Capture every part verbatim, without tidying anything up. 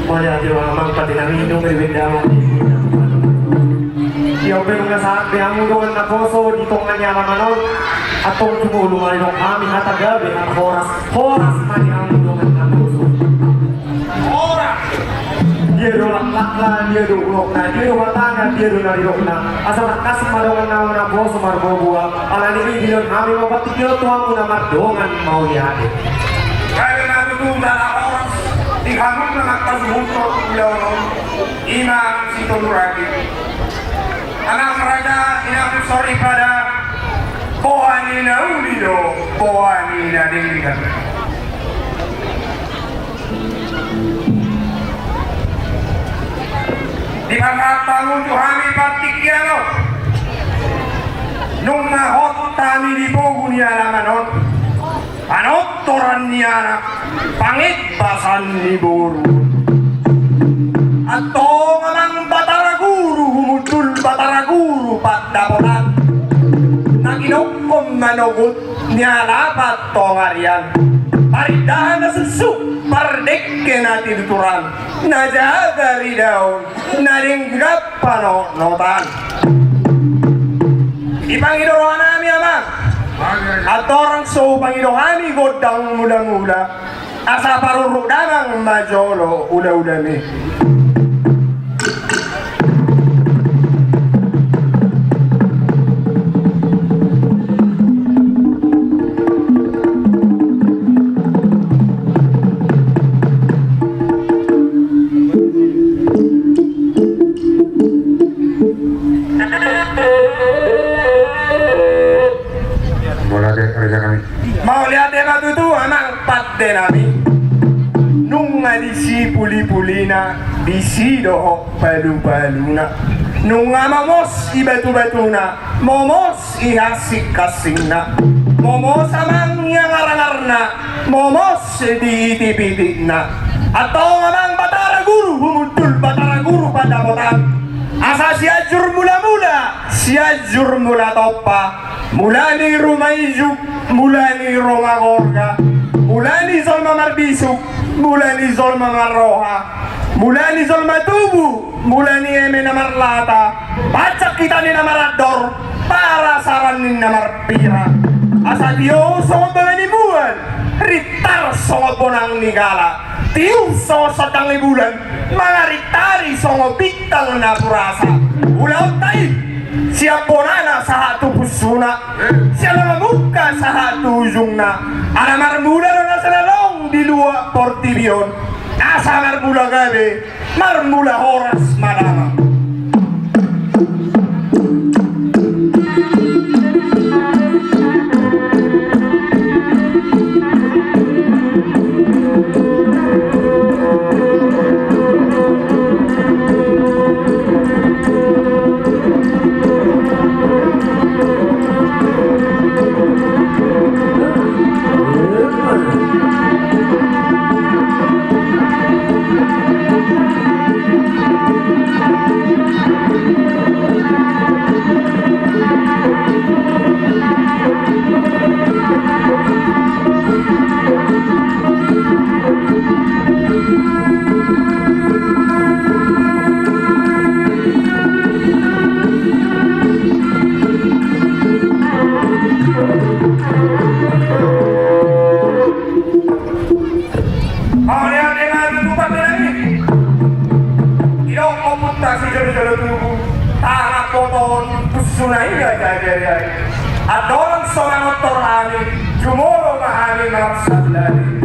Mauliate ma amang pande nami, nunga dibaen damang di. Ia umbahen nunga sahat be hamu dongan naposo di tonga ni alaman on. Antong jumolo ma didok hami hata gabe, hata horas. Horas ma di hamu dongan naposo. Horas. Dia do laklakna, dia do unokna, dia do hatana, dia do na nidokna. Asa tangkas ma dongan naposo marboaboa. Alani i dilehon hami ma partingkian tu hamu na mardongan mauliate. Gabe ma tutu jala horas di hamu na mangkasuhut ulaon on, i ma Sitorus. Anak raja, inang soripada, boha ni na uli do boha ni na denggan. Dipasahat hamu tu hami partingkian on. Nunga hot hami di pogu ni alaman on, panortoran ni anak, pangembasan ni boru. Antong amang Batara Guru humundul, Batara Guru pandapotan, na ginokkon manogot nialapan tongarian, parindahan na suksuk, pardengke na tinuturan, na jagar idaon, na denggan panotnotan. Dipangido roha nami amang, andorang so hupangido hami gondang mulamula, asa paruruk damang ma jolo ulaulami. Mauliate, raja nami. Mauliate ma tutu amang pande nami. Nunga disi pulipulina, disi dohot palupaluna. Nunga momos i batubatuna, momos i hansinghansingna, momos amang i angarangarna, momos di itipitipna. Antong amang Batara Guru humundul, Batara Guru pandapotan, asa Sianjur Mulamula, Sianjur Mulatompa, mula ni ruma ijuk, mula ni ruma gorga, mula ni jolma marbisuk, mula ni jolma marroha, mula ni jolma tubu, mula ni eme na marlata, pansang hita ni na marandor, parasaran ni na marpira. Asa tio songon baba ni mual, rintar songon bonang ni gala, tiur songon sandang ni bulan, mangaritari songon bintang na purasa. Ulaonta i sian bonana sahat tu pusuna, sian na mamungka sahat tu ujungna. Ala marmula do nasa na adong di luat portibi on, asa marmula gabe, marmula horas ma damang. Andorang so manortor hami, jumolo ma hami marsandari.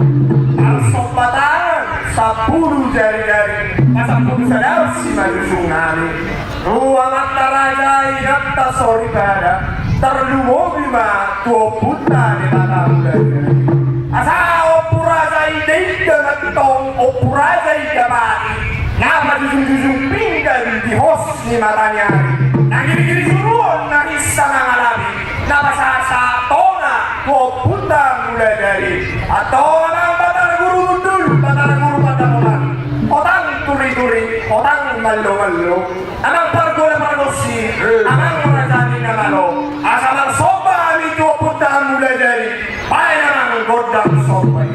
Marsomba tangan sampulu jari-jari, pasampulu sadari si manjujung hami. Tu amanta raja inanta soripada, tarlumobi ma tu ompunta Debata Mulajadi. Asa ompu raja i inda-inda mantong, ompu raja i dapati na manjujung-jujung pinggan di hos ni mataniari, na giri-giri suruon na rinsa mangalapi, na pasahat-sahat tona tu ompunta Mulajadi. Antong amang Batara Guru Gundul, Batara Guru Pandapotan, otang turi-turi, otang mallo-mallo, amang pargona pargonsi, amang raja ni na malo, asa marsomba hami tu ompunta Mulajadi. Baen amang gondang somba i.